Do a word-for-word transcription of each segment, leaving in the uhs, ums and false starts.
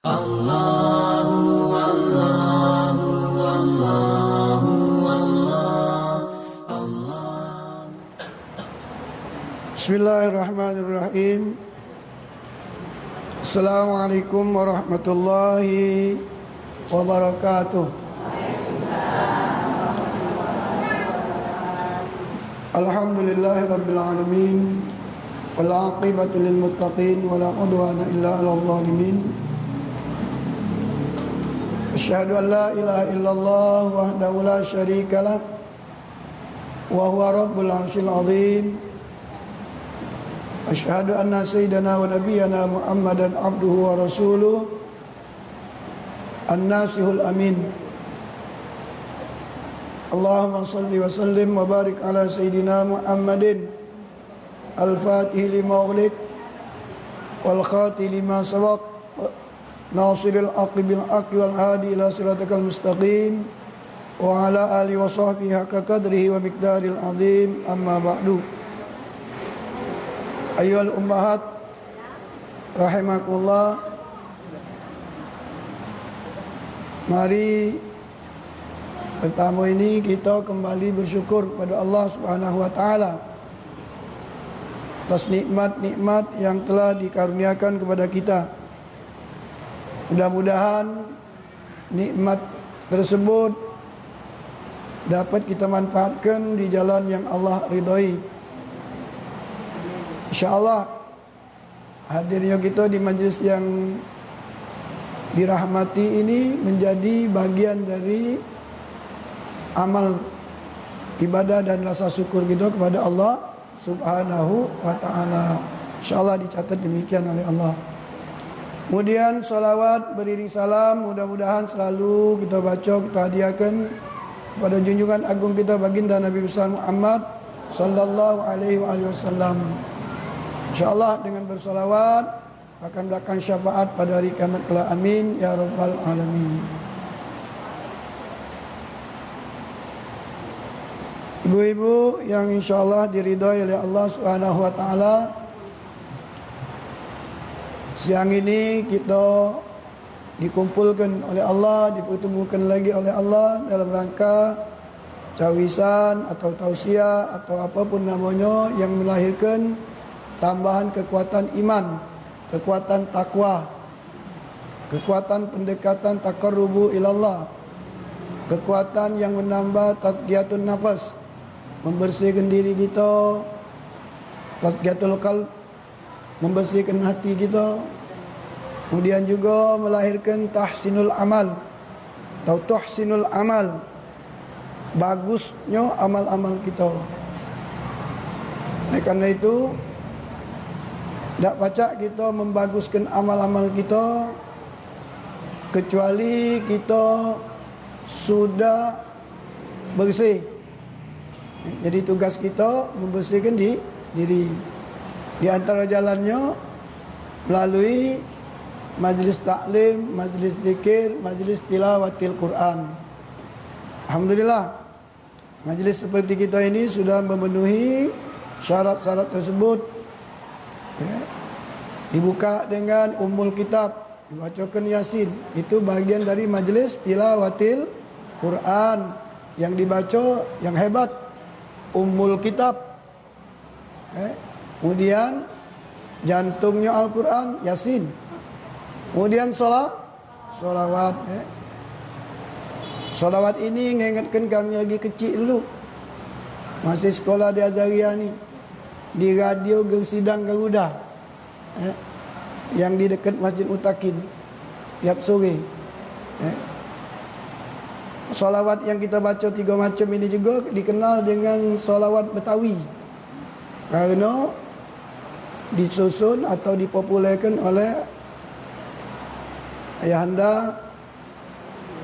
Allahu, Allahu, Allahu, Allah, Allah. Bismillahirrahmanirrahim. Assalamualaikum warahmatullahi wabarakatuh. Alhamdulillahirabbil alamin. Wal aqibatu lil muttaqin wa la udwana illa alal zalimin. Asyhadu an la ilaha illallah wahdahu la syarikalah wa huwa rabbul arsyil azim. Asyhadu anna sayyidana wa nabiyyana Muhammadan abduhu wa rasuluh, an-nasihul amin. Allahumma salli wa sallim wa barik ala sayyidina Muhammadin al-fatih lima ughliq wal khatih lima sabaq, nasiril haqqi bil haqqi wal hadi ila siratikal mustaqim, wa ala alihi wa sahbihi haqqa qadrihi wa miqdaril azim, amma ba'du. Ayyuhal ummahat rahimakumullah. Mari, pertama ini kita kembali bersyukur kepada Allah Subhanahu wa taala atas nikmat-nikmat yang telah dikaruniakan kepada kita. Mudah-mudahan nikmat tersebut dapat kita manfaatkan di jalan yang Allah ridhoi. Insyaallah, hadirnya kita di majlis yang dirahmati ini menjadi bagian dari amal ibadah dan rasa syukur kita kepada Allah Subhanahu wa taala. Insyaallah dicatat demikian oleh Allah. Kemudian salawat beriring salam mudah-mudahan selalu kita baca, kita hadiahkan kepada junjungan agung kita baginda Nabi besar Muhammad sallallahu alaihi wa alihi wasallam. Insyaallah dengan bersalawat akan mendapatkan syafaat pada hari kiamat kelak. Amin ya rabbal alamin. Ibu-ibu yang insyaallah diridhai oleh Allah Subhanahu wa taala, siang ini kita dikumpulkan oleh Allah, dipertemukan lagi oleh Allah dalam rangka cawisan atau tausiah atau apapun namanya yang melahirkan tambahan kekuatan iman, kekuatan takwa, kekuatan pendekatan taqarrubu ilallah, kekuatan yang menambah tazkiyatun nafas, membersihkan diri kita, tazkiyatul qalb, membersihkan hati kita, kemudian juga melahirkan tahsinul amal atau tuhsinul amal, bagusnya amal-amal kita. Oleh karena itu, dak pacak kita membaguskan amal-amal kita kecuali kita sudah bersih. Jadi tugas kita membersihkan di, diri. Di antara jalannya melalui majlis taklim, majlis zikir, majlis tilawatil Quran. Alhamdulillah, majlis seperti kita ini sudah memenuhi syarat-syarat tersebut. Ya. Dibuka dengan Ummul Kitab, dibacakan Yasin. Itu bagian dari majlis tilawatil Quran yang dibaca yang hebat, Ummul Kitab. Eh, kemudian jantungnya Al-Quran, Yasin. Kemudian sholat, sholawat. Eh. Sholawat ini ngingatkan kami lagi kecil dulu. Masih sekolah di Azharia ni. Di Radio Gersidang Garuda. Eh, yang di dekat Masjid Mutakin. Tiap sore. Eh. Sholawat yang kita baca tiga macam ini juga dikenal dengan sholawat Betawi. Karena disusun atau dipopulerkan oleh Ayahanda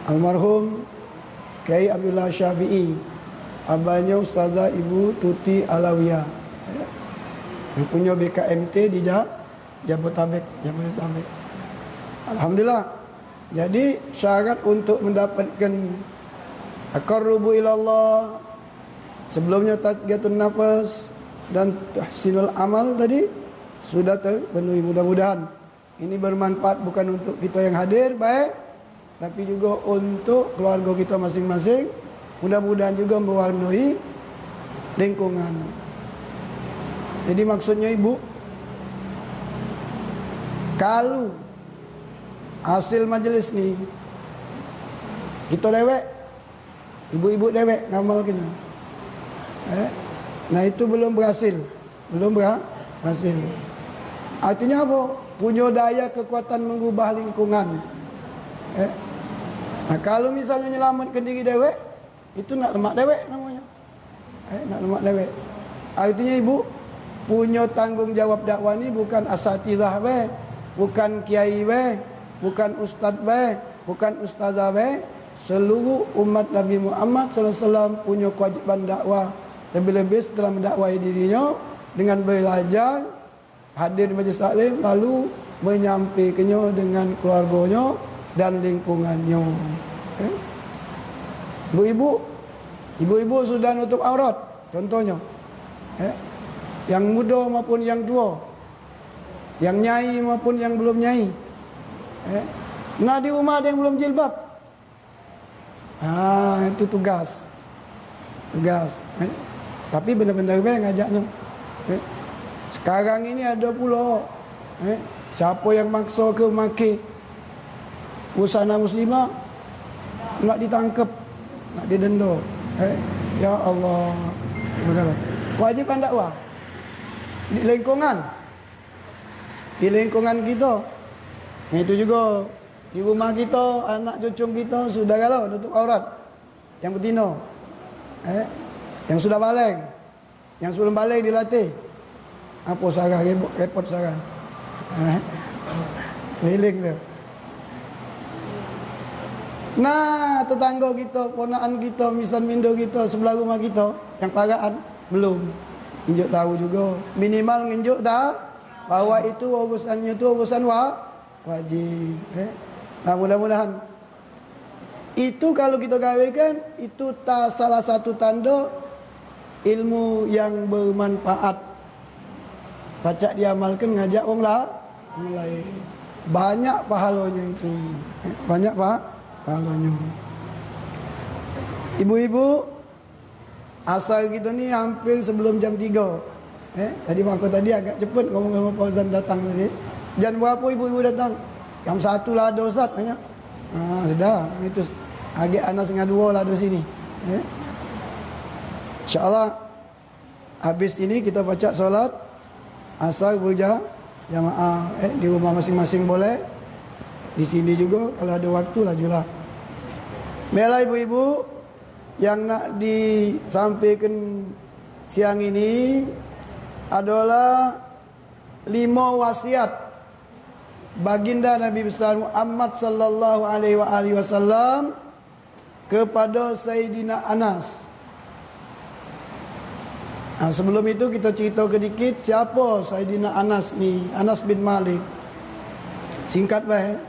almarhum Kiai Abdullah Syafi'i, abahnya Ustazah Ibu Tuti Alawiyah. Ya. Yang punya B K M T di Ja-, Jabotabek, Jabotabek. Alhamdulillah. Jadi syarat untuk mendapatkan taqarrubu ilallah, sebelumnya tazkiyatun nafas dan tahsinul amal tadi sudah terpenuhi. Mudah-mudahan Ini bermanfaat bukan untuk kita yang hadir bae, tapi juga untuk keluarga kita masing-masing. Mudah-mudahan juga mewarnai lingkungan. Jadi maksudnya ibu, kalu hasil majelis ni kita dewek, ibu-ibu dewek ngamalkenyo. Eh? Nah, itu belum berhasil. Belum bera-, berhasil. Artinya apa? Punya daya kekuatan mengubah lingkungan. Eh? Nah, kalau misalnya nyelamatkan diri dewek, itu nak lemak dewek namanya. Eh, nak lemak dewek. Artinya ibu punya tanggung jawab dakwah ni bukan asatidah be, bukan kiai be, bukan ustad be, bukan ustazah be, seluruh umat Nabi Muhammad sallallahu alaihi wasallam punya kewajiban dakwah, lebih-lebih setelah mendakwahi dirinyo dengan belajar, hadir di majlis taklim, lalu menyampaikannya dengan keluarganya dan lingkungannya. Eh? Ibu-ibu, ibu-ibu sudah nutup aurat, contohnya. Eh? Yang muda maupun yang tua, yang nyai maupun yang belum nyai. Eh? Nah, di rumah ada yang belum jilbab. Ha, itu tugas. Tugas. Eh. Tapi benar-benar bae ngajaknyo. Eh. Sekarang ini ada pula, eh, siapa yang maksa ke make busana muslimah, nak ditangkap, nak didenda. Eh, ya Allah. Kewajiban dakwah di lingkungan. Di lingkungan kita. Nah, itu juga di rumah kita, anak cucung kita, sudah galo nutup aurat. Yang betino. Eh? Yang sudah baleg. Yang sebelum baleg dilatih. Apa Sarah repot, repot Sarah. Eh? Keliling tu. Nah, tetangga kita, ponakan kita, misan mindo kita, sebelah rumah kita, yang paraan, belum. Ngenjuk tahu juga. Minimal ngenjuk tahu bahwa itu urusannyo tu urusan wa-, wajib. Eh? Nah, mudah-mudahan itu kalau kita gawekan, itu ta-, salah satu tanda ilmu yang bermanfaat. Pacak diamalkan ngajak wong la-, wong lain. Banyak pahalanya itu. Eh, banyak pa-, pahalanya. Ibu-ibu, asar kita ni hampir sebelum jam tiga. Eh, tadi mako tadi agak cepet ngomong sama Pak Uzan datang tadi. Jam berapa ibu-ibu datang? Jam satu lah ada Ustaz, banyak. Ah, sudah. Itu agak anak setengah dua lah ada sini. Eh. InsyaAllah, habis ini kita pacak solat asar berja-, jamaah. Eh, di rumah masing-masing boleh. Di sini juga kalau ada waktu lah julah. Baiklah ibu-ibu, yang nak disampaikan siang ini adalah lima wasiat Baginda Nabi besar Muhammad sallallahu alaihi wa alihi wasallam kepada Sayyidina Anas. Nah, sebelum itu kita cerita ke dikit siapa Sayyidina Anas ni, Anas bin Malik. Singkat bae.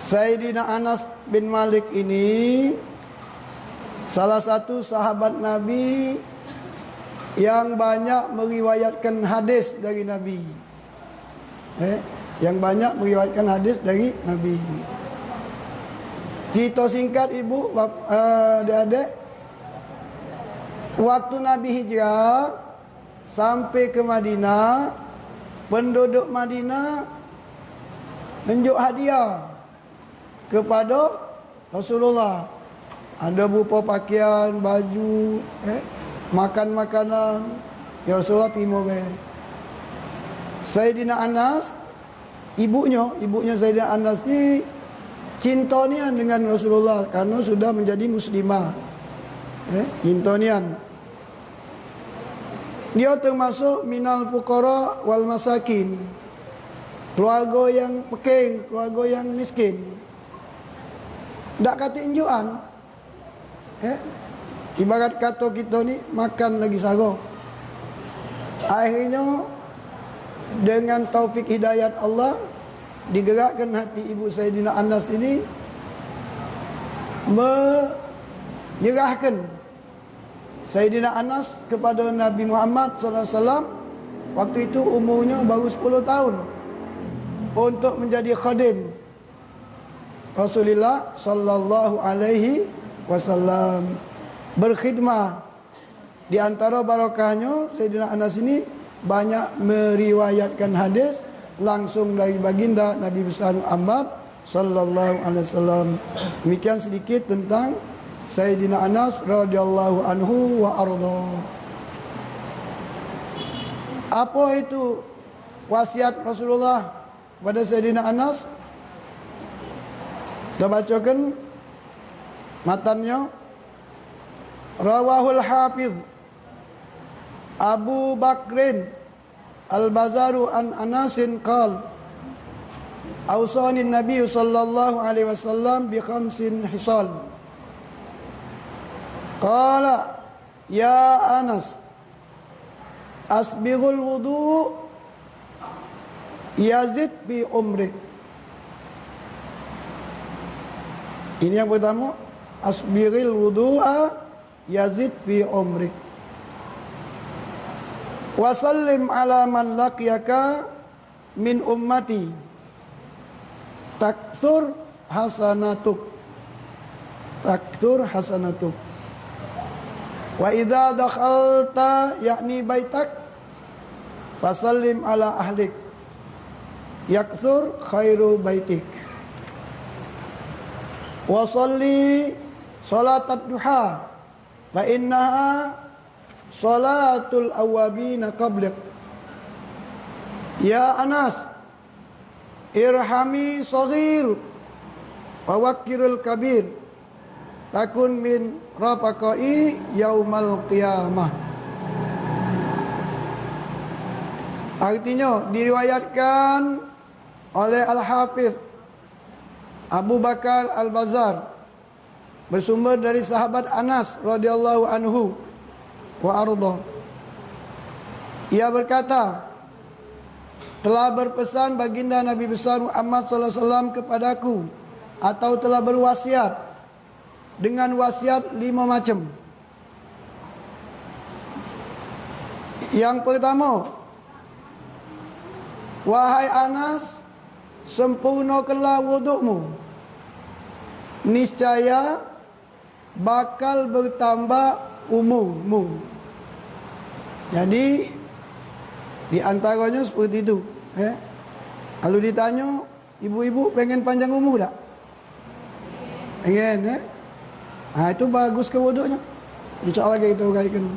Sayyidina Anas bin Malik ini salah satu sahabat Nabi yang banyak meriwayatkan hadis dari Nabi. Eh, yang banyak meriwayatkan hadis dari Nabi. Cerita singkat ibu, bap-, eh, adik-adik. Waktu Nabi hijrah sampai ke Madinah, penduduk Madinah nunjuk hadiah kepada Rasulullah. Ada berupa pakaian, baju, eh, makan makanan. Ya Rasulullah terima bae. Sayyidina Anas, ibunya, ibunya Sayyidina Anas ni cinta nian dengan Rasulullah karena sudah menjadi muslimah. Eh, cinta nian. Dia termasuk minal fuqara wal masakin. Keluarga yang pekir, keluarga yang miskin. Dak katik enjuan. Eh, ibarat kato kito ni makan lagi saro. Akhirnyo dengan taufik hidayat Allah digerakkan hati ibu Sayyidina Anas ini menyerahkan Sayyidina Anas kepada Nabi Muhammad sallallahu alaihi wasallam, waktu itu umurnya baru sepuluh tahun. untuk menjadi khadim Rasulullah sallallahu alaihi wasallam, berkhidmah. Di antara barokahnyo, Sayyidina Anas ini banyak meriwayatkan hadis langsung dari baginda Nabi besar Muhammad sallallahu alaihi wasallam. Demikian sedikit tentang Sayyidina Anas radhiyallahu anhu wa arda. Apa itu wasiat Rasulullah kepada Sayyidina Anas? Kita bacakan matannyo. Rawahul Hafiz Abu Bakrin Al-Bazaru an Anasin qal, "Ausani Nabi sallallahu alaihi wasallam bi khamsin hisal." Qala, "Ya Anas, asbighul wudu yazid fi umrik." Ini yang pertama, asbighil wudu'a yazid fi umrik. Wa sallim ala man laqiyaka min ummati. Takthur hasanatuk. Takthur hasanatuk. Wa idza dakhalta, yakni baitak, fasallim ala ahlik. Yakthur khairu baitik. Wa salli salatad duha. Fa innaha salatul awwabina qablik. Ya Anas, irhami saghir wa wakkirul kabir. Takun min rafaqai yaumal qiyamah. Artinyo, diriwayatkan oleh Al-Hafiz Abu Bakar Al-Bazar, bersumber dari sahabat Anas radhiyallahu anhu wa arda. Ia berkata, "Telah berpesan Baginda Nabi besar Muhammad sallallahu alaihi wasallam kepadaku, atau telah berwasiat dengan wasiat lima macam." Yang pertama, "Wahai Anas, sempurnakanlah wudukmu. Niscaya bakal bertambah umurmu." Jadi, di antaranya seperti itu, eh. Kalau ditanya, ibu-ibu pengen panjang umur tak? Pengen, eh? Ha, itu bagus ke wuduknya. Insya Allah kita uraikan.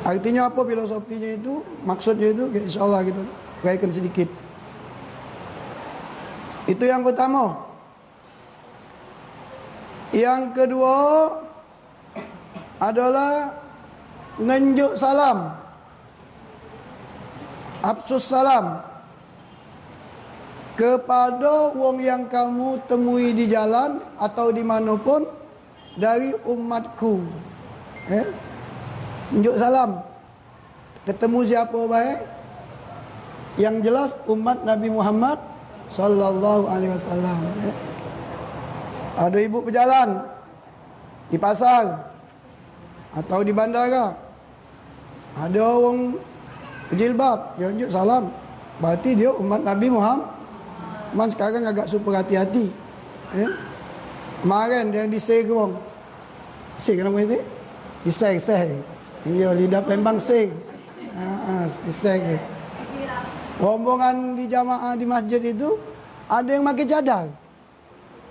Artinya apa filosofinya itu, maksudnya itu, insya Allah kita uraikan sedikit. Itu yang pertama. Yang kedua adalah ngenjuk salam. Absus salam kepada wong yang kamu temui di jalan atau di mana pun dari umatku. Eh? Ngenjuk salam. Ketemu siapa bae, yang jelas umat Nabi Muhammad sallallahu alaihi wasallam, eh. Ada ibu bejalan di pasar atau di bandara, ada wong bejilbab, dia nunjuk salam. Berarti dia umat Nabi Muhammad. Man sekarang agak super hati-hati, eh. Kemarin dia di Seh ke wong. Seh nama itu? Di Seh, Seh. Iya, lidah Palembang Seh. Ha, ha, di Seh. Rombongan di jamaah di masjid itu ada yang pakai cadar.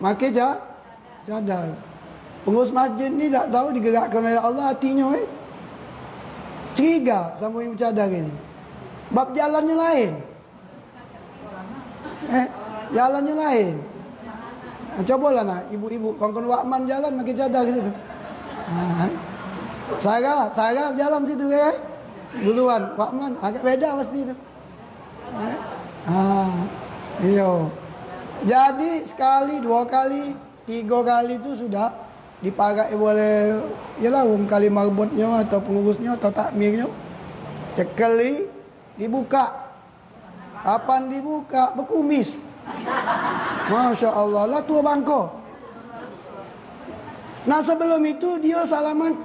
Pakai ca-, cadar. Pengurus masjid ni tak tahu digerakkan oleh Allah hatinya, eh. Curiga sama yang bercadar ini. Bab jalannya lain. Eh, jalannyo lain. Ha, cobolah nah, ibu-ibu, kongkon Wakman jalan make cadar ke situ. Ha, Sarah, Sarah jalan situ, eh. Duluan, Wakman, agak beda pasti tu. Eh, ha, iyo. Jadi, sekali, dua kali, tiga kali tu sudah diparak oleh, yalah, wong kali marbotnyo atau pengurusnyo atau takmirnyo. Cekeli, dibuka. Kapan dibuka? Bekumis. Masya Allah, lah tua bangko. Nah, sebelum itu dia salaman,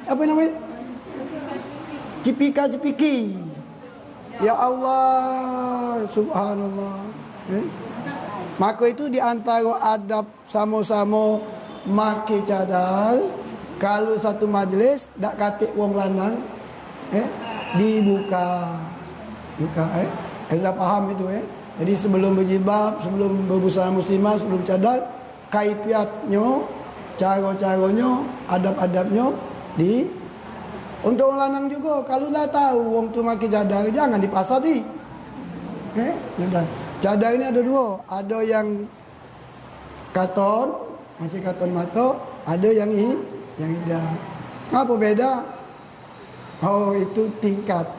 apa namanya? Cipika-cipiki. Ya Allah, subhanallah. Eh? Maka itu di antara adab samo-samo make cadar, kalu satu majlis dak katek wong lanang, eh, dibuka. Buka, eh. Eh, sudah paham itu, eh. Jadi sebelum berjilbab, sebelum berbusana muslimah, sebelum cadar, kaifiatnyo, caro-caronyo, adab-adabnyo di, untuk wong lanang jugo, kalu lah tau wong tu make cadar, jangan dipasati. Eh, cadar. Cadar ini ado duo, ado yang katon, masih katon mato, ado yang i-, yang idak. Ngapo beda? Oh, itu tingkat,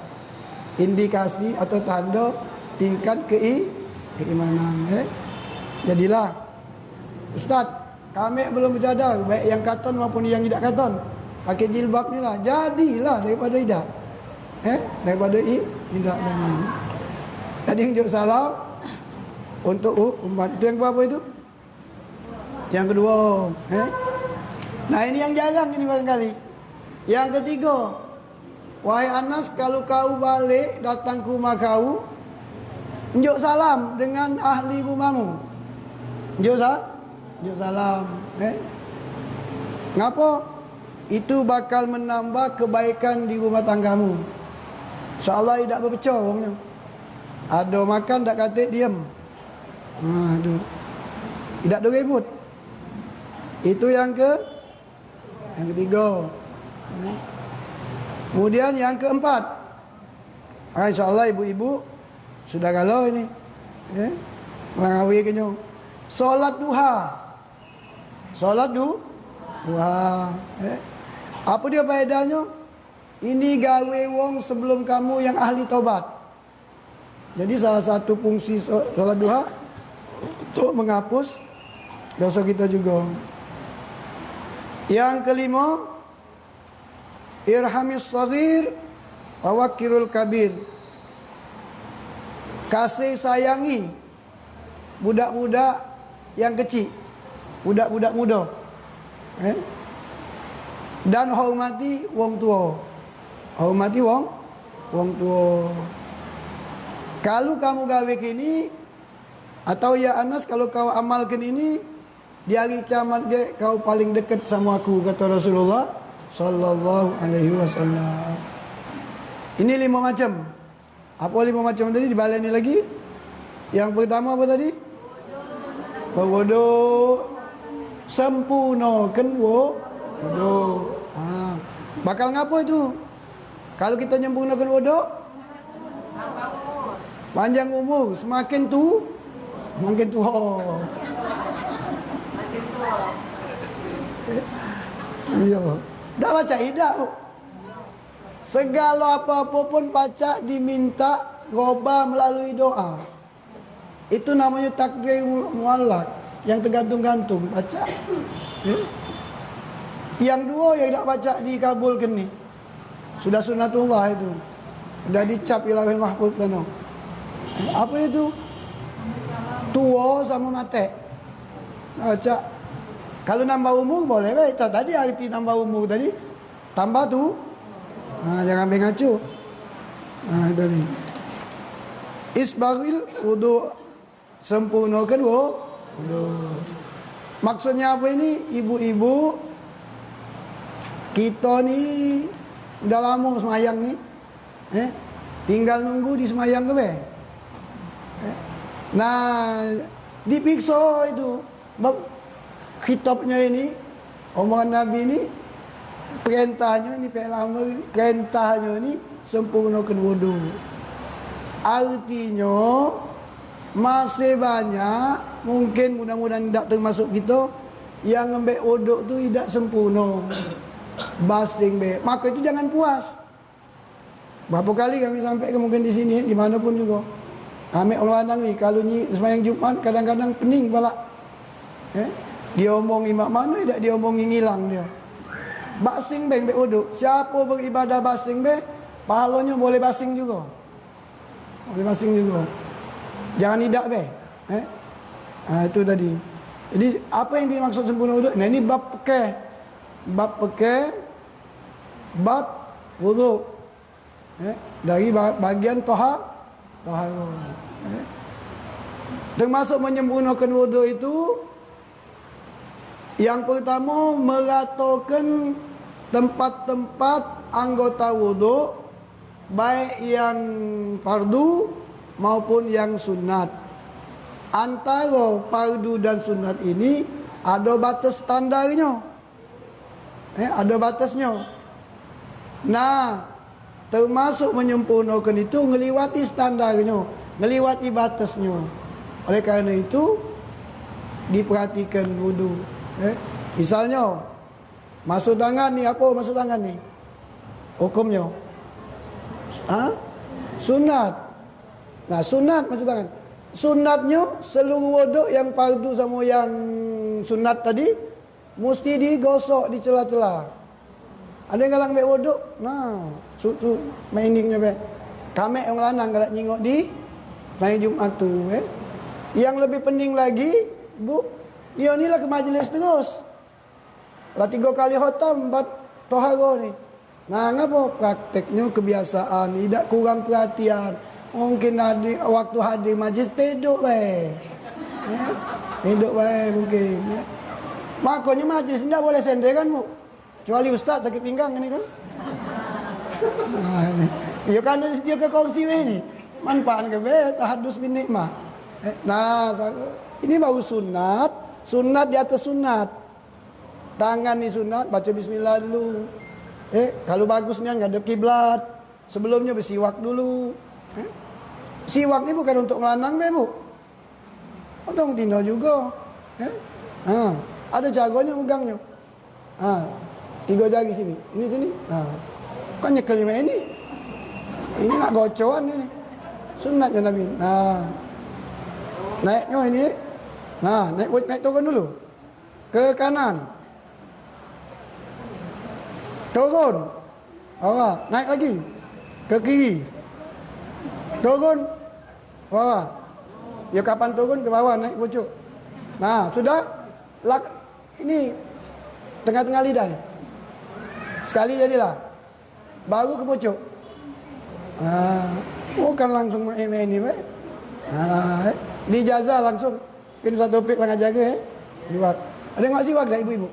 indikasi atau tando tingkat kei-, keimanan, eh. Jadilah, "Ustaz, kami belum bercadar, baik yang katon maupun yang idak katon, pakai jilbab ni lah." Jadilah daripada idak, eh, daripada i-, idak tadi. Tadi unjuk salam untuk u-, umat. Itu yang berapa itu? Yang kedua, eh? Nah, ini yang jarang ini barangkali. Yang ketiga, "Wahai Anas, kalu kau balek datang ke rumah kau, njuk salam dengan ahli rumahmu." Njuk sa-, njuk salam, eh? Ngapo? Itu bakal menambah kebaikan di rumah tanggamu. Insyaallah idak berpecah wongnyo. Ado makan dak katek diem. Ha, tu. Idak ado ribut. Itu yang ke, yang ketiga. Kemudian yang keempat. Ha, insyaallah ibu-ibu sudah galo ini. Eh, ngawi kenyo. Solat duha. Solat du-, duha. Eh. Apa dia faedahnyo? Ini gawe wong sebelum kamu yang ahli tobat. Jadi salah satu fungsi so-, solat duha untuk menghapus dosa kita juga. Yang kelima, "Irhamis shaghir wa waqqirul kabir." Kasih sayangi budak-budak yang kecik, budak-budak muda, eh? Dan hormati wong tuo. Hormati wong, wong tuo. Kalu kamu gawe kini, atau ya Anas, kalu kau amalkan ini, di hari kiamat ge kau paling deket samo aku, kata Rasulullah sallallahu alaihi wasallam. Ini lima macam. Apo limo macam tadi dibaleni lagi? Yang pertamo apo tadi? Bewuduk. Sempurnoken wu-, wuduk. Ha. Bakal ngapo itu? Kalu kito nyempurnoken wuduk, panjang umur, semakin tu, makin tuo. Iyo. Dak pacak idak. Segalo apo-apo pun pacak diminta roba melalui doa. Itu namonyo takdir mu-, muallak, yang tergantung-gantung, pacak. Ya. Yang duo yang dak pacak dikabulkan ni. Sudah sunatullah itu. Sudah dicap di Lauhil Mahfuz sana. Eh, apo itu? Tuo samo matek. Dak pacak. Kalu nambah umur boleh bae. Ta-, tadi arti nambah umur tadi. Tambah tu. Ha, jangan ambil ngaco. Ha, itu ni. Isbaghil wudu, sempurnokan wu-, wudu. Maksudnya apa ini? Ibu-ibu, kita ni udah lama semayang ni. Eh, tinggal nunggu di semayang ke be? Eh, nah, dipiksa itu. Bab khitabnyo ini, omongan Nabi ni, perintahnya ni, pek lama ni, perintahnya ni sempurnakan wudu. Artinya, masih banyak, mungkin mudah-mudahan dak termasuk kita, yang ngembek wuduk tu idak sempurna. Basing be. Maka itu jangan puas. Berapa kali kami sampai ke mungkin di sini, di mana pun juga. Kami orang lanang ni, kalau nyi sembahyang Jumat, kadang-kadang pening pala. Eh? Dia omong imak mana, dak dia omong ngilang dia. Basing be, be wuduk. Siapa beribadah basing be, pahalanya boleh basing juga. Boleh basing juga. Jangan idak be. Eh? Ha, itu tadi. Jadi, apa yang dimaksud sempurna wuduk? Nah, ini bab pekeh. Bab pekeh. Bab wuduk. Eh, dari ba-, bagian toha-, toharoh. Eh. Termasuk menyempurnakan wuduk itu, yang pertama, meratakan tempat-tempat anggota wuduk, baik yang fardu maupun yang sunat. Antara fardu dan sunat ini ada batas standarnya. Eh, ada batasnya. Nah, termasuk menyempurnakan itu ngeliwati standarnya, ngeliwati batasnya. Oleh karena itu, diperhatikan wudu. Eh, misalnya, masuk tangan ni, apa masuk tangan ni? Hukumnya? Ha? Sunat. Nah, sunat masuk tangan. Sunatnya seluruh wuduk yang fardu sama yang sunat tadi musti digosok di cela-cela. Ada yang galak ambek wuduk, nah, su, su, main ning nyo be. Kamek yang lanang galak nyingok di main Jumat tu, eh. Yang lebih pening lagi, Bu, dia ni lah ke majlis terus. Lah tiga kali khatam bat toharo ni. Nah, ngapa? Prakteknyo kebiasaan, idak kurang perhatian. Mungkin hadir, waktu hadir majlis, tedok bae. Ya? Tedok bae mungkin, ya. Makonyo majlis ndak boleh senderan, Bu. Kecuali ustaz sakit pinggang ni kan. Nah, ini. Ya kan, dia ke kongsi ni. Manfaat ke be, tahadus bin nikmah. Eh, nah, sa-, ini baru sunat, sunat di atas sunat. Tangan ni sunat, baca bismillah dulu. Eh, kalau bagus nian ngadep kiblat. Sebelumnyo besiwak dulu. Eh? Siwak ni bukan untuk ngelanang be, Bu. Untuk tino juga. Eh? Ha, ada caronyo megangnyo. Ha, tiga jari sini. Ini sini. Ha. Kan nyekel lima ini. Ini nak gocoan ini. Sunatnya Nabi. Nah. Naiknya ini. Nah, naik naik turun dulu. Ke kanan. Turun. Bawah. Naik lagi. Ke kiri. Turun. Bawah. Ya, kapan turun ke bawah, naik pucuk. Nah, sudah. Lak-, ini tengah-tengah lidah ni. Sekali jadilah. Baru ke pucuk. Ah, bukan langsung main-main ni, baik. Ah, eh. Diijazah langsung. Mungkin satu pik lah ngajar ke, eh. Siwak. Ada nggak siwak gak ibu-ibu?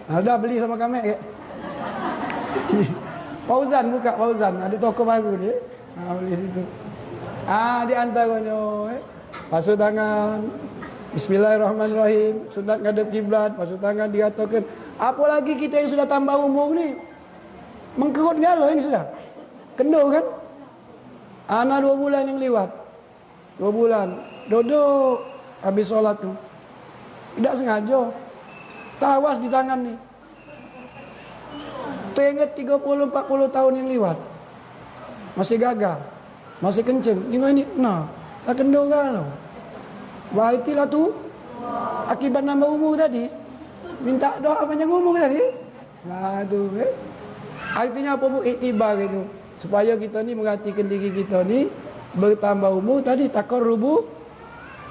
Ah, udah beli sama kami, ya. Fauzan buka, Fauzan. Ada toko baru dia. Ah, beli situ. Ah, di antaranya, eh. Basuh tangan. Bismillahirrahmanirrahim. Sunat ngadep kiblat, basuh tangan diratakan. Apalagi kita yang sudah tambah umur ni. Mengkerut galo ini sudah. Kendo kan? Ana dua bulan yang liwat. Dua bulan. Dodok habis solat tu. Tidak sengaja. Tawas di tangan ni. Teringat tiga puluh, empat puluh tahun yang liwat. Masih gagah. Masih kenceng. Tengok ini. Nah. Lah kendo galo. Wah, itulah tu. Akibat nambah umur tadi. Minta doa panjang umur tadi. Nah, tu, eh. Artinya apa, Bu? Iktibar itu. Supaya kita ni merhatikan diri kita ni bertambah umur tadi, taqarrubu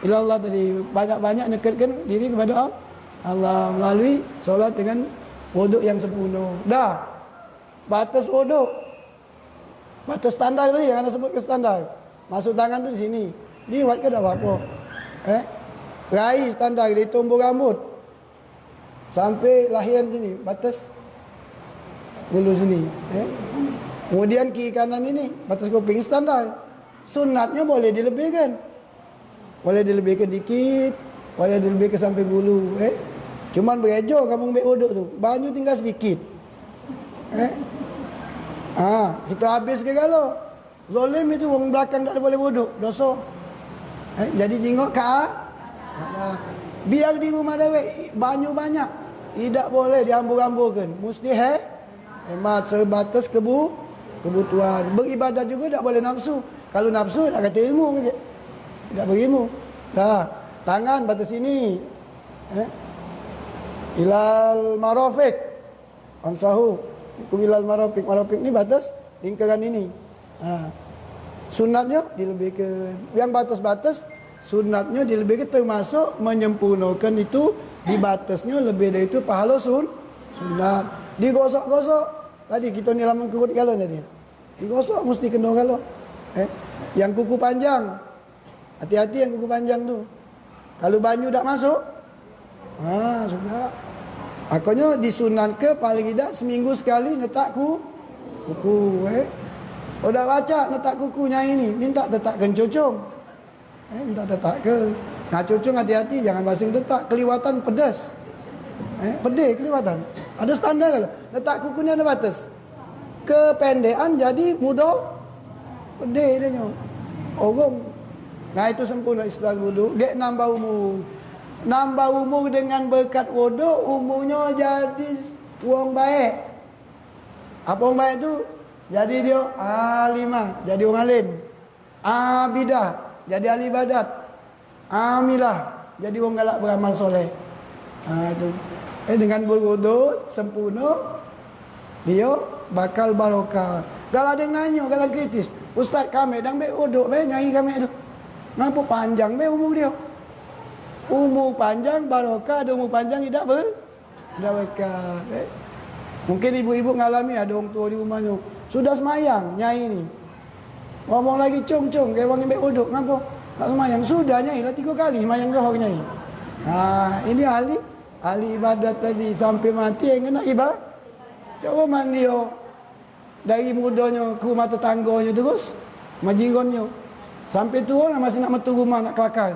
ilallah tadi. Banyak-banyak dekatkan diri kepada Al-, Allah melalui solat dengan wuduk yang sempurna. Dah. Batas wuduk. Batas standar tadi yang anda sebut ke standar. Masuk tangan tu di sini. Liwat ke tak apa-apa. Eh? Rai standar dari tumbuh rambut. Sampai lahian sini, batas bulu sini, eh. Kemudian kiri kanan ini, batas kuping standar. Sunatnya boleh dilebihkan. Boleh dilebihkan dikit, boleh dilebihkan sampai gulu, eh. Cuman berejo kamu ambil wuduk tu, banyu tinggal sedikit. Eh. Ah, kita habis ke galo. Zolim itu wong belakang tak boleh wuduk, dosa. Eh, jadi jingok ka, biar di rumah dewek banyu banyak, tidak boleh diambur-amburkan. Mesti he, hemat sebatas kebu, kebutuhan. Beribadah juga tak boleh nafsu. Kalau nafsu nak kata ilmu ke. Tidak berilmu. Dah, tangan batas sini. Eh? Ilal marafiq. Amsahu. Ilal marafiq. Marafiq ni batas lingkaran ini. Ha. Sunatnya dilebihkan. Yang batas-batas, sunatnya dilebihkan termasuk menyempurnakan itu di batasnya lebih dari itu pahala sun, sunat. Digosok-gosok. Tadi kita ni lama kerut galo tadi. Digosok mesti kena galo. Eh? Yang kuku panjang. Hati-hati yang kuku panjang tu. Kalu banyu dak masuk, ha, sudah. Makonyo disunatke paling idak seminggu sekali netak ku, kuku, eh. Udah pacak netak kuku nyai ni, minta tetakke cucung. Eh, minta tetakke. Nah, cucung hati-hati, jangan basing tetak, keliwatan pedes. Eh, pedih keliwatan. Ada standar kalau netak kuku ni ada batas. Kependekan jadi mudo pedih dia nyo. Orang. Nah, itu sempurna istilah wudu. Gek nambah umur. Nambah umur dengan berkat wudu, umurnyo jadi wong baik. Apa wong baik tu? Jadi dia alimah, jadi wong alim. Abidah, jadi ahli ibadat. Amilah, jadi wong galak beramal soleh. Ha, itu. Eh, dengan berwudu sempurna, dia bakal barokah. Galak ada yang nanyo, galak kritis. Ustaz, kami dang ambek wudu, be, nyai kami tu. Ngapo panjang be umur dia? Umur panjang, barokah, ada umur panjang, tidak ber-, Dah bekas, eh. Mungkin ibu-ibu ngalami, ada orang tua di rumahnyo. Sudah semayang, nyai ni. Ngomong lagi, "Cung, cung, ke wong ambek uduk, ngapo? Tak semayang." Sudah, nyai, lah tiga kali semayang lohor, nyai. Ha, ini ahli, ahli ibadat tadi, sampai mati yang kena ibadat. Coba mandi, oh. Dari mudonyo ke rumah tetanggonyo terus, majironnyo. Sampai tuo lah masih nak metu rumah, nak kelakar.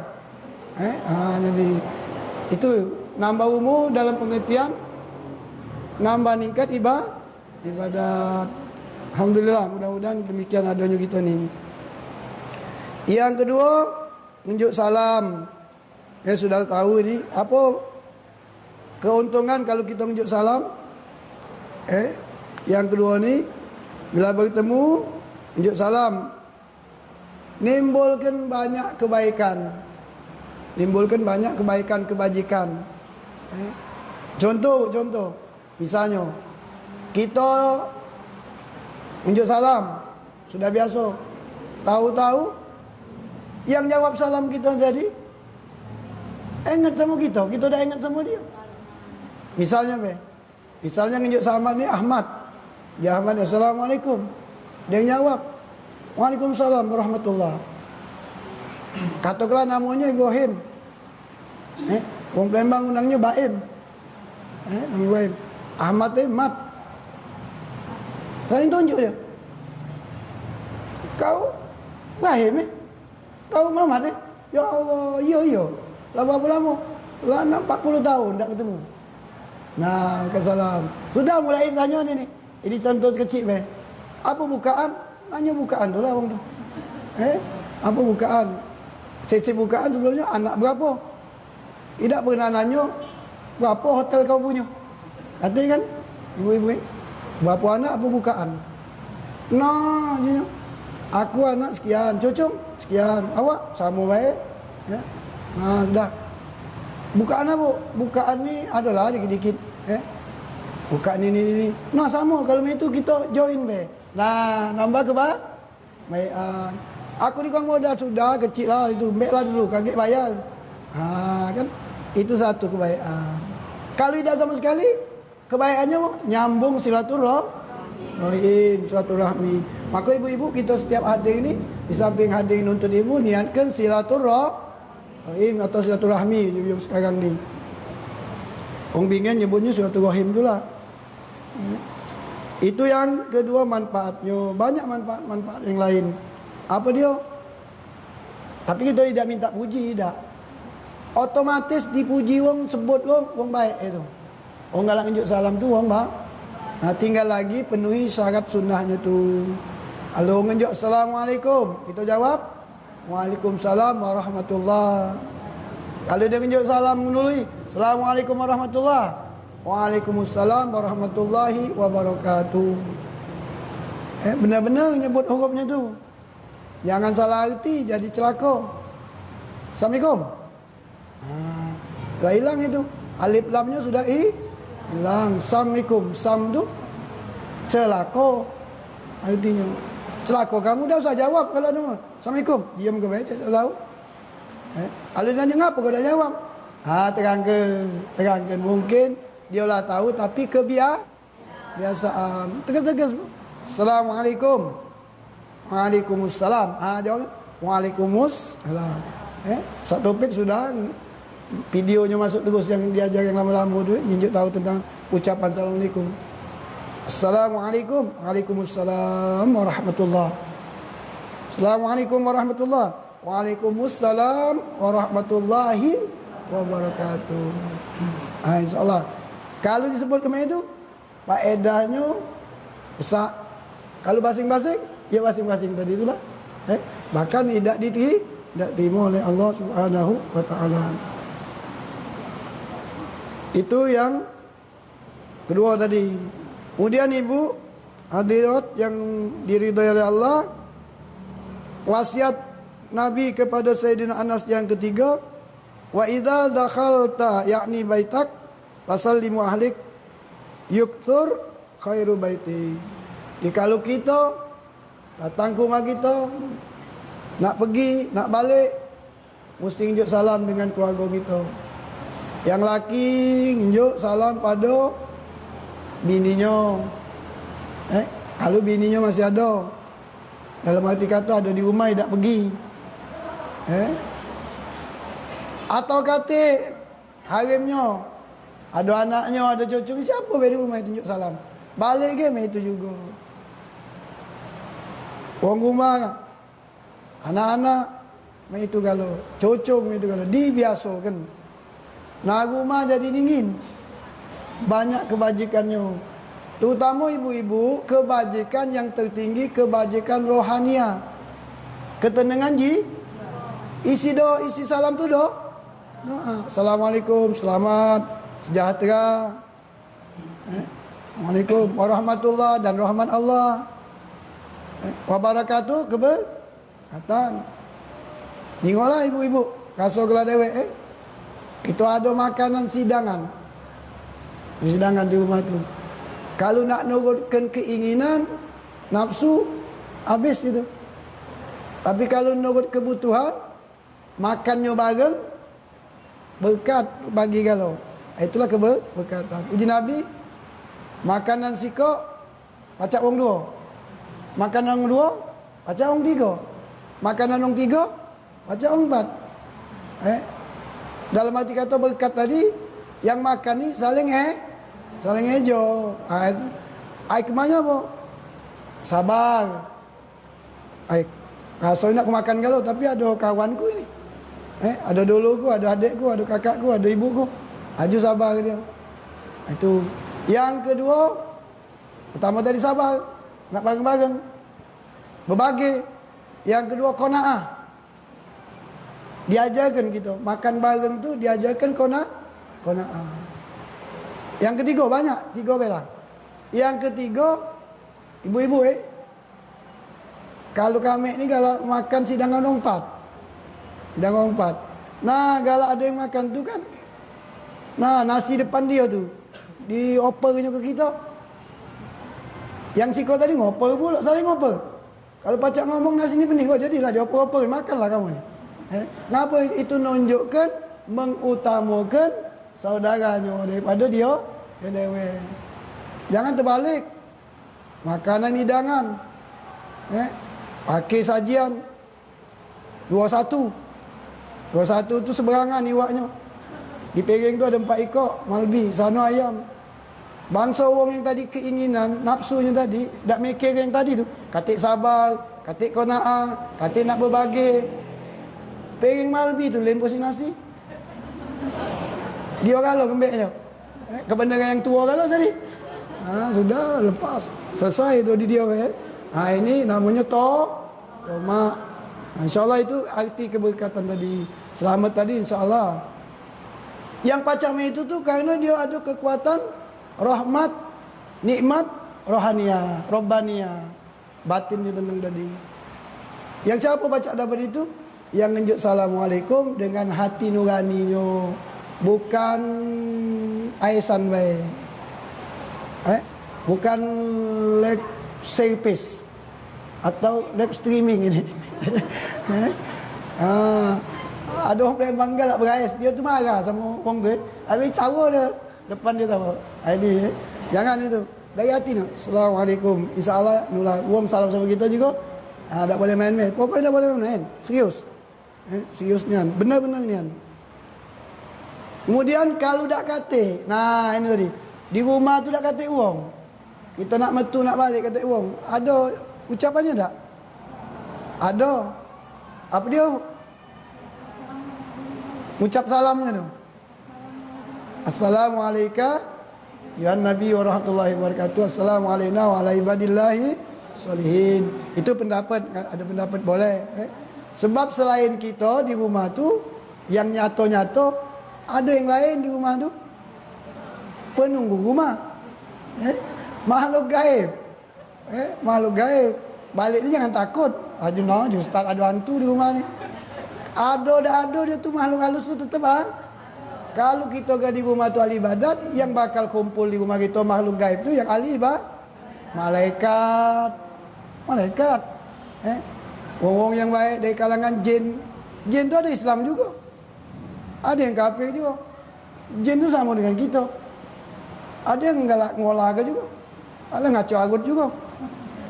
Eh, ha, jadi itu nambah umur dalam pengertian nambah ningkat iba-, ibadat. Alhamdulillah, mudah-mudahan demikian adonyo kita ni. Yang kedua, nunjuk salam. Eh, sudah tahu ini apa keuntungan kalau kita nunjuk salam? Eh, yang kedua ni, bila bertemu, nunjuk salam. Nimbulkan banyak kebaikan. Nimbulkan banyak kebaikan, kebajikan. Eh, contoh, contoh. Misalnyo, kito nunjuk salam, sudah biaso. Tahu-tahu, yang jawab salam kito tadi, ingat samo kito, kito dak ingat samo dio. Misalnyo, be, misalnyo nunjuk salam ni Ahmad. Ya Ahmad, "Assalamualaikum." Dio jawab, "Waalaikumsalam warahmatullah." Katokanlah namonyo Ibrahim. Eh, wong Palembang undangnyo Baim. Eh, namo Baim. Ahmad tadi Mat. Saling tunjuk dio. "Kau Baim, eh? Kau Mamat, eh?" "Ya Allah, iyo, iyo. Lah berapo lamo?" "Lah nak empat puluh taun dak ketemu." Nah, ke salam. Sudah mulai tanyo ni, ni. Ini contoh sekecik be. Apo bukaan? Nanyo bukaan tu lah wong tu. Eh, apo bukaan? Sesi bukaan sebelumnyo anak berapo? Idak pernah nanyo, "Berapo hotel kau punyo?" Kato kan ibu-ibu, eh, "Berapo anak, apo bukaan?" Nah, je, "Aku anak sekian, cucung sekian, awak?" Samo bae. Ya. Nah, sudah. "Bukaan apo?" "Bukaan ni adalah dikit-dikit, eh. Bukaan ini, ini, ini." Nah, samo, kalu mak itu kito join be. Nah, nambah keba-, kebaikan. Aku ni kan modal sudah, kecik lah itu, mbek lah dulu, kagek bayar. Ha, kan? Itu satu kebaikan. Kalu idak samo sekali, kebaikannyo nyambung silaturahim, silaturahmi. Maka ibu-ibu, kito setiap hadir ni, di samping hadir nuntut ilmu, niatkan silaturahim atau silaturahmi ujung-ujung sekarang ni. Wong Bingen nyebutnyo silaturahim tu lah. Itu yang kedua manfaatnyo. Banyak manfaat-manfaat yang lain. Apo dio? Tapi kito idak minta puji, idak. Otomatis dipuji wong, sebut wong, wong baik itu. Wong galak ngenjuk salam tu wong ba-, nah, tinggal lagi penuhi syarat sunnahnyo tu. Kalu ngenjuk, "Assalamualaikum," kito jawab, "Waalaikumsalam warahmatullah." Kalu dio ngenjuk salam dulu, "Assalamualaikum warahmatullah." "Waalaikumsalam warahmatullahi wabarakatuh." Eh, benar-benar nyebut hurufnyo tu. Jangan salah arti, jadi celako. "Assalamualaikum." Ha, lah ilang itu. Alif lamnyo sudah i-, ilang. "Assalamualaikum." Sam tu celako artinyo. Celako kamu, dak usah jawab kalu anu. "Assalamualaikum." Diam ke bae, cak dak tahu. Eh, kalu nanyo, "Ngapo kau dak jawab?" Ha, terangke, terangke. Mungkin dio lah tahu, tapi kebia-, biasaan. Tegas-tegas. "Assalamualaikum." "Waalaikumsalam." Ha, jawab. Waalaikumsalam. Eh, Ustaz Taufik sudah videonyo masuk terus yang diajar yang lama-lama tu, nyenjuk tahu tentang ucapan assalamualaikum. Assalamualaikum. Waalaikumsalam warahmatullah. Assalamualaikum warahmatullah. Waalaikumsalam warahmatullahi wabarakatuh. Ah, insyaallah. Kalau disebut kemai itu, faedahnyo besak. Kalau basing-basing, ya basing-basing tadi itulah. Eh, bahkan tidak diti-, tidak terima oleh Allah Subhanahu wa taala. Itu yang kedua tadi. Kemudian ibu hadirat yang diridai oleh Allah, wasiat Nabi kepada Sayyidina Anas yang ketiga, "Wa idza dakhalta," yakni baitak, "fasallimu ahlik, yuktur khairu baiti." Jadi kalau kita datang ke rumah kita, nak pergi, nak balik, mesti ngenjuk salam dengan keluarga kita. Yang laki ngenjuk salam pada bininyo. Eh, kalau bininyo masih ada. Dalam arti kata ada di rumah, dak pergi. Eh? Atau kate harimnyo, ada anaknyo, ada cucunyo, siapo be di rumah itu ngenjuk salam. Balik ge mak itu jugo. Wong rumah, anak-anak, mak itu galo, cucung mak itu galo, dibiasokan. Nah, rumah jadi dingin. Banyak kebajikannyo. Terutama ibu-ibu, kebajikan yang tertinggi, kebajikan rohania. Ketenangan ji-, isi do, isi salam tu do. Nah, assalamualaikum, selamat, sejahtera. Eh, Waalaikum warahmatullah dan rahmat Allah. Eh, wabarakatuh, kebe-, Katan. Tengoklah ibu-ibu, raso gelo dewek, eh. Itu ado makanan sidangan. Sidangan di rumah tu. Kalu nak nurutkan keinginan, nafsu, habis itu. Tapi kalu nurut kebutuhan, makannyo bareng, berkat bagi galo. Itulah keberkatan. Uji Nabi, makanan sikok, pacak wong duo. Makanan wong duo, pacak wong tigo. Makanan wong tigo, pacak wong empat. Eh? Dalam arti kata berkat tadi, yang makan ni saling, eh, saling ejo. Ai, ai kemanyo apo? Sabar. Ai, raso nak ku makan galo, tapi ado kawanku ini. Eh, ado doloku, ado adekku, ado kakakku, ado ibuku. Aju sabar dio. Itu. Yang keduo, pertamo tadi sabar, nak bareng-bareng. Bebagi. Yang keduo qanaah. Diajarkan kito, makan bareng tu diajarkan qana-, qanaah. Yang ketigo banyak, tigo be lah. Yang ketigo, ibu-ibu, eh, Kalu kami ni galak makan sidangan wong empat. Sidangan wong empat. Nah, galak ado yang makan tu kan, nah, nasi depan dio tu, dioper nyo ke kito. Yang sikok tadi ngoper pulo, saling ngoper. Kalu pacak ngomong nasi ni pening, oh, jadilah dioper-oper, makanlah kamu ni. Eh, ngapo itu nunjukkan mengutamakan saudaranyo daripado dio, dio dewek. Jangan terbalik. Makanan idangan. Eh, pakai sajian. Duo satu. Duo satu tu seberangan iwaknyo. Di piring tu ado empat ikok, malbi, sano ayam. Bangso wong yang tadi keinginan, nafsunyo tadi, dak mikir yang tadi tu. Katik sabar, katik qanaah, katik nak bebagi. Piring malbi tu lemposi nasi. Dio galo ngembeknyo. Eh, kebenaran yang tuo galo tadi. Ha, sudah, lepas. Selesai tu di dio, eh. Ha, ini namonyo to-, tomak. Ha, insyaallah itu arti keberkatan tadi. Selamat tadi, insyaallah. Yang pacak mak itu tu karena dio ado kekuatan rahmat, nikmat, rohania, robbania. Batin nyo tenang tadi. Yang siapo pacak dapat itu? Yang ngenjuk assalamualaikum dengan hati nuraninyo, bukan aisan bae. Eh? Bukan live service atau live streaming ini. Eh? Ah, ado wong Palembang galak berais, dio tu marah samo wong tu, eh. Habis tawa dio. Depan dio tawa. Ha, ini, eh. Jangan itu. Dari hati nak. Assalamualaikum. Insyaallah nular. Wong salam samo kito jugo. Ha, dak boleh main-main. Pokoknyo dak boleh main-main. Serius. Eh, serius nian. Bener-bener nian. Kemudian kalu dak katek, nah, ini tadi. Di rumah tu dak katek wong. Kito nak metu, nak balek katek wong. Ado ucapannyo dak? Ado. Apo dio? Ngucap salamnyo tu. Assalamu alaika ayuhan nabi warahmatullahi wabarakatuh. Assalamu alaina wa ala ibadillahi sholihin. Itu pendapat, ado pendapat boleh, eh. Sebab selain kito di rumah tu, yang nyato-nyato, ado yang lain di rumah tu. Penunggu rumah. Eh, makhluk gaib. Eh, makhluk gaib. Balek ni jangan takut. Aju no, aju ustaz ado hantu di rumah ni. Ado dak ado dio tu makhluk halus tu tetep ah. Kalu kito ga di rumah tu ahli ibadat, yang bakal kumpul di rumah kito makhluk gaib tu yang ahli ibadat. Malaikat. Malaikat. Eh, wong-wong yang baik dari kalangan jin. Jin tu ado Islam jugo. Ado yang kafir jugo. Jin tu samo dengan kito. Ado yang galak ngolah ke jugo. Ado ngaco agut jugo.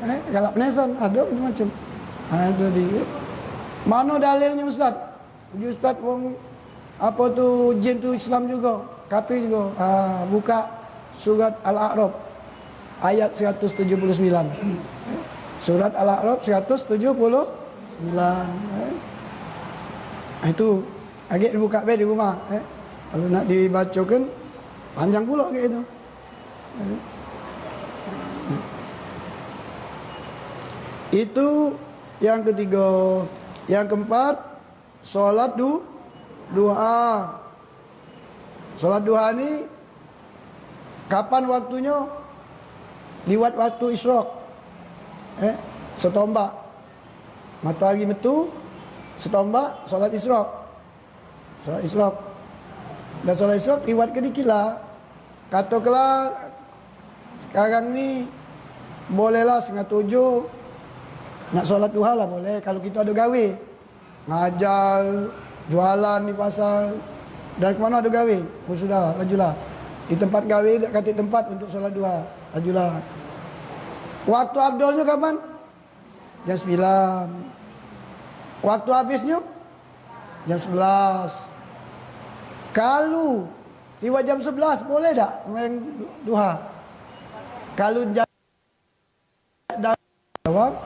Eh, galak penesan, ado macam-macam. Ha, itu tadi. Mano dalilnyo ustaz? Uji ustaz wong apo tu jin tu Islam jugo, kafir jugo. Ha, buka surat Al-A'raf ayat seratus tujuh puluh sembilan. Surat Al-A'raf seratus tujuh puluh sembilan. Eh. Itu agek dibuka be di rumah, eh. Kalu nak dibacokan panjang pulo agek itu. Eh. Itu yang ketigo. Yang keempat, solat du-, duha. Solat duha ni kapan waktunyo? Liwat waktu isyrok. Eh, setombak. Matohari metu, setombak, solat isyrok. Solat isyrok. Dan solat isyrok liwat ke dikit lah. Katokelah sekarang ni bolehlah setengah tujuh nak solat duha lah boleh. Kalu kito ado gawe. Ngajar, jualan di pasar, dan kemano ado gawe, oh sudah, lajulah. Di tempat gawe dak katek tempat untuk solat duha, lajulah. Waktu afdolnyo kapan? Jam sembilan. Waktu habisnyo? Jam sebelas. Kalu liwat jam sebelas, boleh dak sembahyang du-, duha? Kalu jam Dah jawab,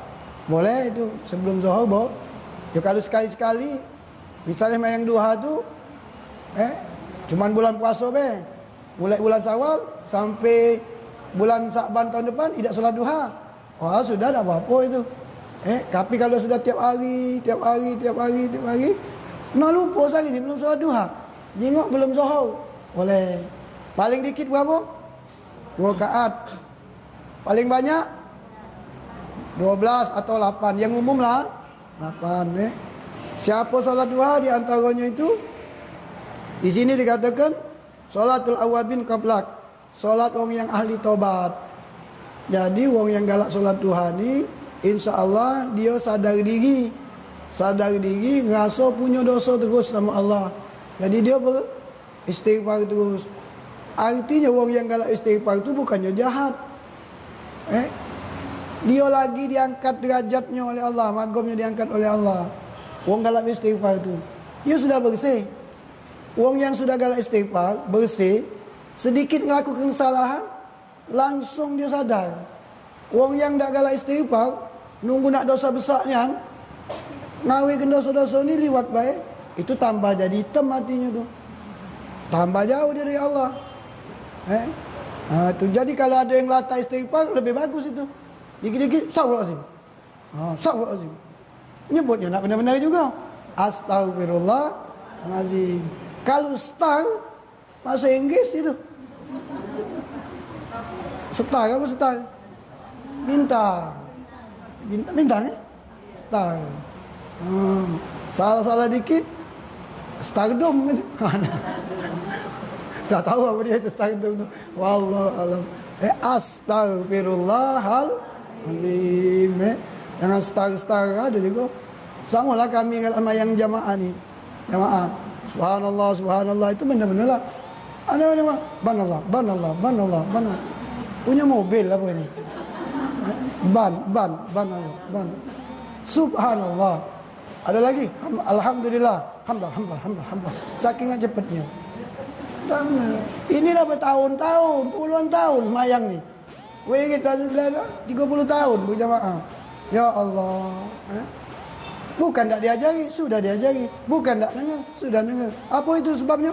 boleh itu sebelum zuhur, bo. Yo, kalu sekali-sekali, misalnyo mayang duha tu, eh, cuman bulan puaso be. Mulai bulan Syawal sampe bulan Sa'ban tahun depan, idak solat duha. Oh, sudah, dak apo-apo itu. Eh, tapi kalu sudah tiap hari, tiap hari, tiap hari, tiap hari, nah lupo sehari ni belum solat duha. Jingok belum zuhur. Boleh. Paling dikit berapo? Duo rakaat. Paling banyak duo belas atau lapan. Yang umum lah lapan, eh. Siapo solat duha di antaronyo itu? Di sini dikatakan, "Salatul awwabin qablak." Solat wong yang ahli tobat. Jadi, wong yang galak solat duha ni, insya Allah, dio sadar diri. Sadar diri, ngeraso punyo doso terus samo Allah. Jadi, dio ber-, istighfar terus. Artinyo wong yang galak istighfar tu bukannyo jahat. Eh? Dio lagi diangkat derajatnyo oleh Allah, magomnyo diangkat oleh Allah. Wong galak istighfar tu. Dio sudah bersih. Wong yang sudah galak istighfar, bersih, sedikit ngelakukan kesalahan, langsung dio sadar. Wong yang dak galak istighfar, nunggu nak dosa besak nian, ngawekan doso-doso ni liwat bae, itu tambah jadi item atinyo tu. Tambah jauh dio dari Allah. Eh? Ha, tu. Jadi, kalu ado yang latah istighfar, lebih bagus itu. Dikit-dikit, "Astagfirullahalazim. Ha, astagfirullahalazim." Nyebutnyo nak benar-benar jugo. "Astagfirullahalazim." Kalu star, bahasa Inggris itu. Star apo star? Bintang. Bintang, bintang, eh? Star. Hmm. Salah-salah dikit, stardom. Dah tahu apo dio itu stardom tu. Wallahu alam. Eh, astagfirullahalazim, eh. Jangan star-star ado jugo. Samolah kami kalu mayang jamaah ni. Jamaah. Subhanallah, subhanallah, itu benar-benar lah. Ada, ada, Mak. Banallah, banallah, banallah, banallah. Punyo mobil apo ini? Ban, ban, banallah, ban. Subhanallah. Ada lagi? Ham-, Alhamdulillah. Hamdah, hamdah, hamdah, hamdah. Saking nak cepetnya. Dah bener. Ini dah bertahun-tahun, puluhan tahun semayang ni. Wirid dah sebelah dah, tiga puluh tahun berjamaah. Ya Allah. Eh? Bukan tak diajari, sudah diajari. Bukan tak dengar, sudah dengar. Apa itu sebabnya?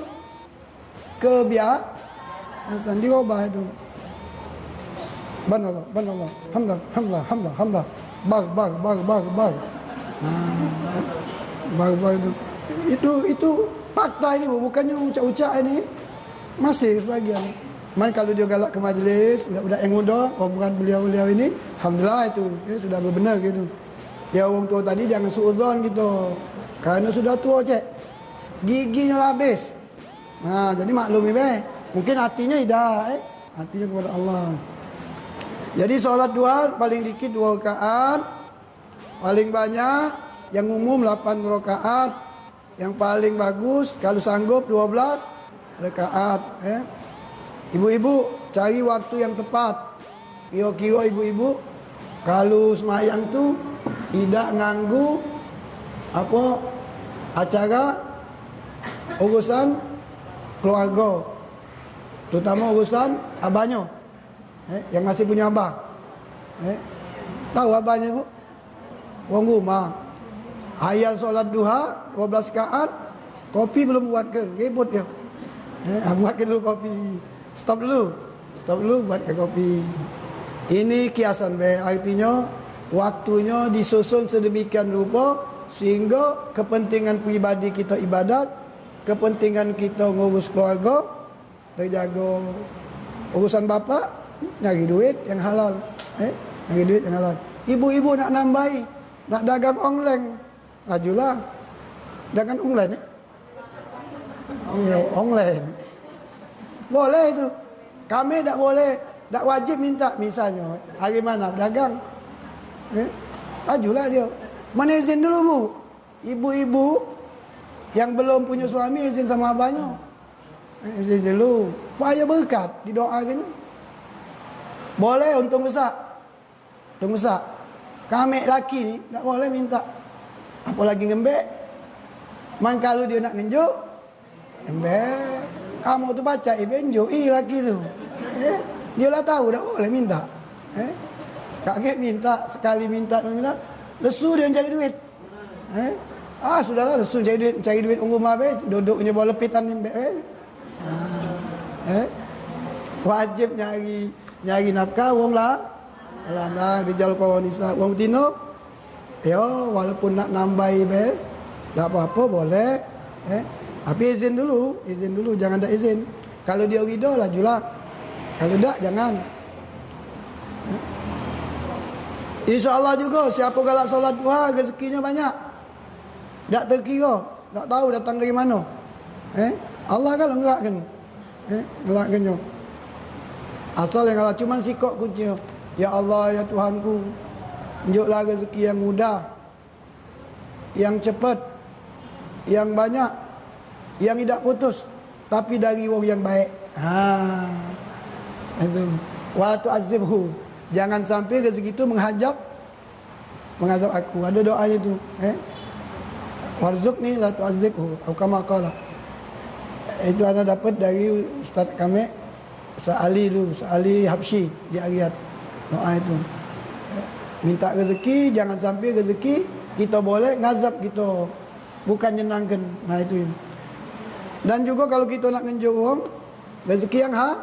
Kebiasaan dirubah itu. Banallah, banallah. Hamdan, hamdan, hamdan, hamdan. Bar, bar, bar, bar, bar. Ha. Bar, bar itu. Itu, itu fakta ini, Bu. Bukannya ucak-ucak ini. Masih sebagian. Man kalau dia galak ke majlis, budak-budak yang muda, orang bukan beliau-beliau ini, alhamdulillah itu. Ya, sudah bebenar gitu. Ya, orang tua tadi jangan suudzon gitu. Karena sudah tua, cek. Giginya lah habis. Nah, jadi maklum ibe. Mungkin hatinya idak, eh. Hatinya kepada Allah. Jadi salat duha paling dikit dua rakaat, paling banyak yang umum lapan rakaat, yang paling bagus kalau sanggup dua belas rakaat, eh. Ibu-ibu cari waktu yang tepat. Kiro-kiro ibu-ibu kalu semayang tu idak nganggu apa acara urusan keluarga, terutama urusan abanyo, eh, yang masih punyo abah. Eh, tahu abanyo, Bu? Wong rumah. Hayal solat duha, dua belas rakaat, kopi belum buat ke, ribut dia. Eh, buat ke dulu kopi. Stop dulu. Stop dulu buat ke kopi. Ini kiasan be, artinyo waktunyo disusun sedemikian rupa sehingga kepentingan pribadi kita ibadat, kepentingan kita ngurus keluarga, terjaga. Urusan bapak, nyari duit yang halal. Eh, nyari duit yang halal. Ibu-ibu nak nambahi, nak dagang online, lajulah. Dagang online, eh? Iyo, online. Boleh itu. Kami dak boleh, dak wajib minta, misalnyo, hari mana dagang. Eh? Lajulah dia. Mana izin dulu, Bu? Ibu-ibu yang belum punya suami izin sama abanyo. Eh, izin dulu. Supaya berkat, didoakannya. Boleh untung besak. Untung besak. Kami laki ni tak boleh minta. Apalagi ngembek. Man kalau dia nak ngenjuk, ngembek. Kamu tu baca ibe njuk i laki tu. Eh, dia lah tahu tak boleh minta. Eh, kagek minta, sekali minta, minta. Lesu dia cari duit. Eh? Ah, sudahlah, lesu cari duit, cari duit wong rumah be, duduk nyo bawah lepitan ni be. Eh? Ah. Eh? Wajib nyari, nyari nafkah wong lah. Lah, nah, rijal qawwamuna wong tino. Yo, walaupun nak nambahi be, dak apa-apa, boleh. Eh? Tapi izin dulu, izin dulu, jangan dak izin. Kalau dia rida, lajulah. Kalau dak, jangan. Insya Allah juga, siapa galak solat duha, rezekinya banyak. Dak terkira, dak tahu datang dari mana. Eh, Allah kan gerakkan. Eh, gerakkan je. Asal yang Allah, cuman sikok kunci. Ya Allah, ya Tuhanku, tunjuklah rezeki yang mudah, yang cepat, yang banyak, yang idak putus, tapi dari wong yang baik. Ha. Itu. Wa tu'azzibhu. Jangan sampai rezeki itu menghajab, mengazab aku. Ada doanya tu, eh. Warzuqni la tu'azzibhu. Atau kama qala. Itu ana dapat dari ustaz kami, Ustaz Ali tu, Ustaz Ali Habsyi di Ariat. Doa itu. Minta rezeki, jangan sampai rezeki kita boleh ngazab kita. Bukan nyenangkan. Nah, itu. Dan juga kalau kita nak ngenjuk wong, rezeki yang ha-,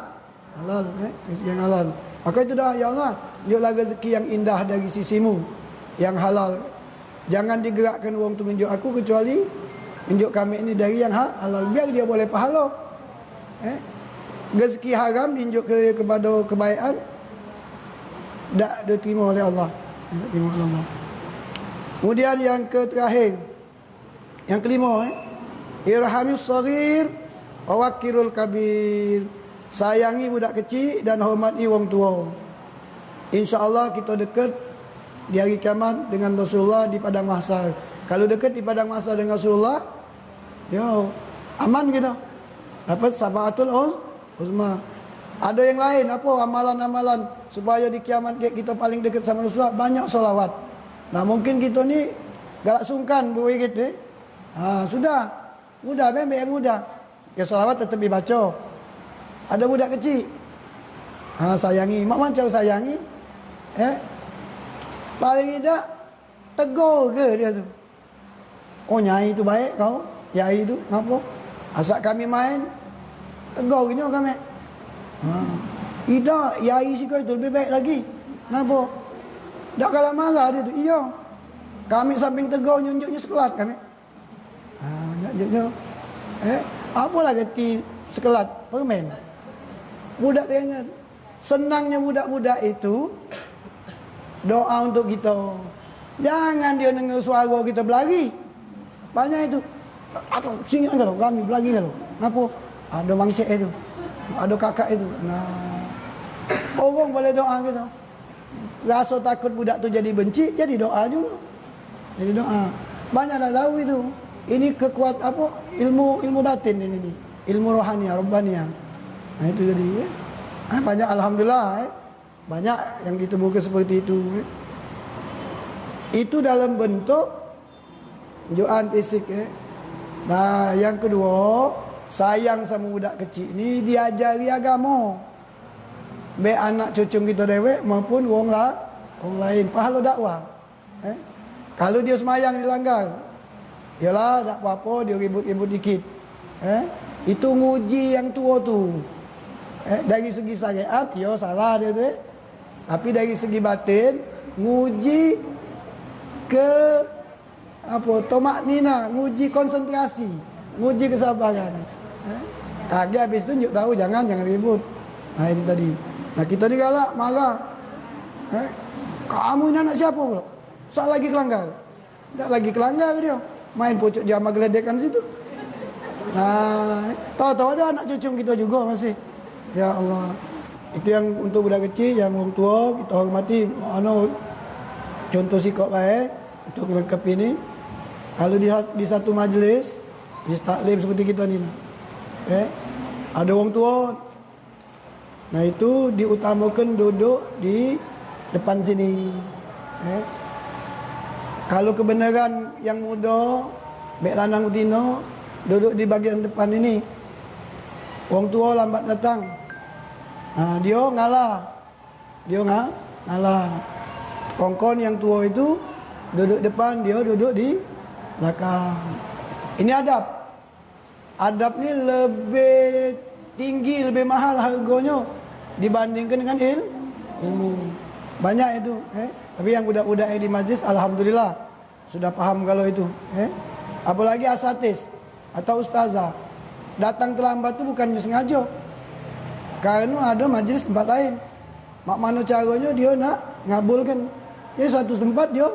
halal, eh, rezeki yang halal. Maka itu doa, "Ya Allah, tunjuklah rezeki yang indah dari sisimu, yang halal." Jangan digerakkan wong tu ngenjuk aku kecuali ngenjuk kami ni dari yang ha-, halal. Biar dia boleh pahala. Eh? Rezeki haram diinjuk ke, kepada kebaikan, dak diterima oleh Allah. Dak diterima oleh Allah. Kemudian yang ke terakhir, yang kelima, eh? Irhamis saghir wa waqqirul kabir. Sayangi budak kecik dan hormati wong tua. Insya Allah kita deket di hari kiamat dengan Rasulullah di padang mahsyar. Kalau deket di padang mahsyar dengan Rasulullah, yo, aman kita. Dapat syafaatul uz-, uzma. Ada yang lain, apa amalan-amalan supaya di kiamat kita paling deket sama Rasulullah? Banyak salawat. Nah, mungkin kito ni galak sungkan bewirid ni. Ha, sudah. Mudah, be, be mudah. Ya, selawat tetep dibaco. Ado budak kecik. Ha, sayangi. Mak mancau sayangi. Eh? Paling idak, tegor ke dio tu. Oh, nyai tu baik kau, yai tu, ngapo? Asak kami main, tegor ke nyo kami. Ha. Idak, yai siko itu lebih baik lagi. Ngapo? Dak kalah marah dio tu. Iyo. Kami samping tegor, nyunjuknyo sekelat kami. Ha, nyunjuknyo. Eh, apolah reti sekelat permen? Budak teringat. Senangnyo budak-budak itu doa untuk kito. Jangan dio dengar suaro kito belari. Banyak itu. Atau sini kan kalau kami belari kalau. Ngapo? Ado mangcek itu. Ado kakak itu. Nah. Orang boleh doa kito. Raso takut budak tu jadi benci, jadi doa jugo. Jadi doa. Banyak dak tahu itu. Ini kekuat apo? Ilmu, ilmu batin ini ni. Ilmu rohani, robbani. Nah, itu jadi, ya. Ah, banyak, alhamdulillah, eh. Banyak yang ditemukan seperti itu, eh. Itu dalam bentuk juan fisik, eh. Nah, yang kedua, sayang sama budak kecik ni diajari agamo. Baik anak cucung kita dewek maupun wong la, wong lain. Pahalo dakwah. Eh? Kalu dio semayang dilanggar, iyolah, dak apo-apo, dio ribut-ribut dikit. Eh? Itu nguji yang tuo tu. Eh? Dari segi syariat, iyo, salah dio tu, eh. Tapi dari segi batin, nguji ke, apo, tomak nina, nguji konsentrasi, nguji kesabaran. Eh? Kagek habis tu njuk tahu, jangan, jangan ribut. Nah, ini tadi. Nah, kita ni galak, marah. Eh? Kamu ini anak siapa pula? Sak lagi kelanggar. Dak lagi kelanggar dia. Main pucuk jama geledekan situ. Nah, tahu-tahu ada anak cucung kita juga masih. Ya Allah. Itu yang untuk budak kecil, yang orang tua kita hormati. Anu, contoh sikok bae untuk melengkapi ni. Kalau di, di satu majlis, di taklim seperti kita ni nah. Eh, ada orang tua, nah, itu diutamakan duduk di depan sini. Eh. Kalau kebenaran yang muda, baik lanang betino, duduk di bagian depan ini. Wong tua lambat datang. Nah, dia ngalah. Dia nga-, ngalah. Kongkon yang tua itu duduk depan, dia duduk di belakang. Ini adab. Adab ni lebih tinggi, lebih mahal hargonyo dibandingkan dengan il-, ilmu. Banyak itu, eh. Tapi yang budak-budak yang di majlis, alhamdulillah, sudah paham kalau itu, eh. Apalagi asatis atau ustazah. Datang terlambat tu bukan sengaja. Karena ada majlis tempat lain. Mak mano caronyo dia nak ngabulkan. Jadi suatu tempat dia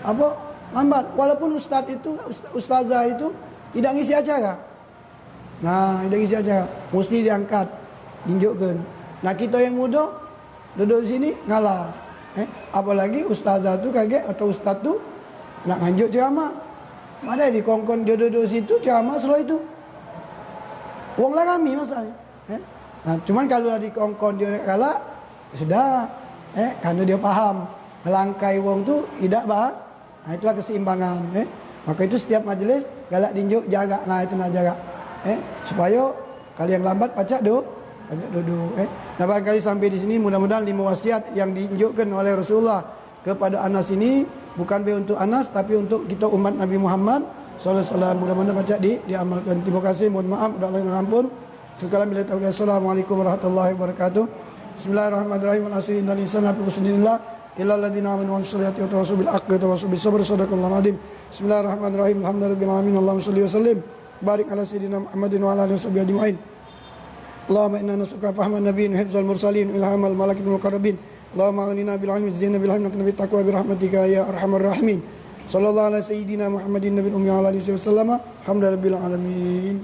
apa, lambat. Walaupun ustaz itu, ust-, ustazah itu tidak ngisi acara. Nah, tidak ngisi acara. Mesti diangkat, ditunjukkan. Nah, kita yang muda duduk di sini ngalah. Eh, apalagi ustazah tu kagek atau ustaz tu nak nganjuk ceramah. Padahal di kongkon dia duduk situ ceramah slow itu. Wong lah rami masalahnya. Eh? Nah, cuman kalau lah di kongkon dia nak galak, sudah. Eh, karena dia paham. Ngelangkai wong tu idak ba. Nah, itulah keseimbangan, eh. Maka itu setiap majlis galak dinjuk jarak, nah itu nah jarak. Eh, supaya kalau yang lambat pacak do, pacak duduk, eh. Nah, barangkali sampai di sini, mudah-mudahan lima wasiat yang ditunjukkan oleh Rasulullah kepada Anas ini bukan be untuk Anas tapi untuk kita umat Nabi Muhammad sallallahu alaihi wasallam. Mudah-mudahan pacak di, diamalkan. Terima kasih, mohon maaf, dak lain ampun. Sekian, bila taufiq. Assalamualaikum warahmatullahi wabarakatuh. Bismillahirrahmanirrahim. Al asri innal insana lafi khusr illa alladzina amanu wa amilus shalihati wa tawasaw bil haqqi wa tawasaw bis sabr. Sadaqallahul azim. Bismillahirrahmanirrahim. Alhamdulillahirabbil alamin. Allahumma shalli wa sallim. Barik ala sayyidina Muhammadin wa ala alihi wa sahbihi ajma'in. Allahumma inna nas'aluka fahman nabiyyin wa hifzal mursalin wa ilhamal malaikatil muqarrabin. Allahumma aghnina bil ilmi wa zidna bil ilmi wa akrimna bit taqwa bi rahmatika ya arhamar rahimin. Sallallahu ala sayyidina Muhammadin nabiyil ummi wa ala alihi wa sallama. Alhamdulillahirabbil alamin.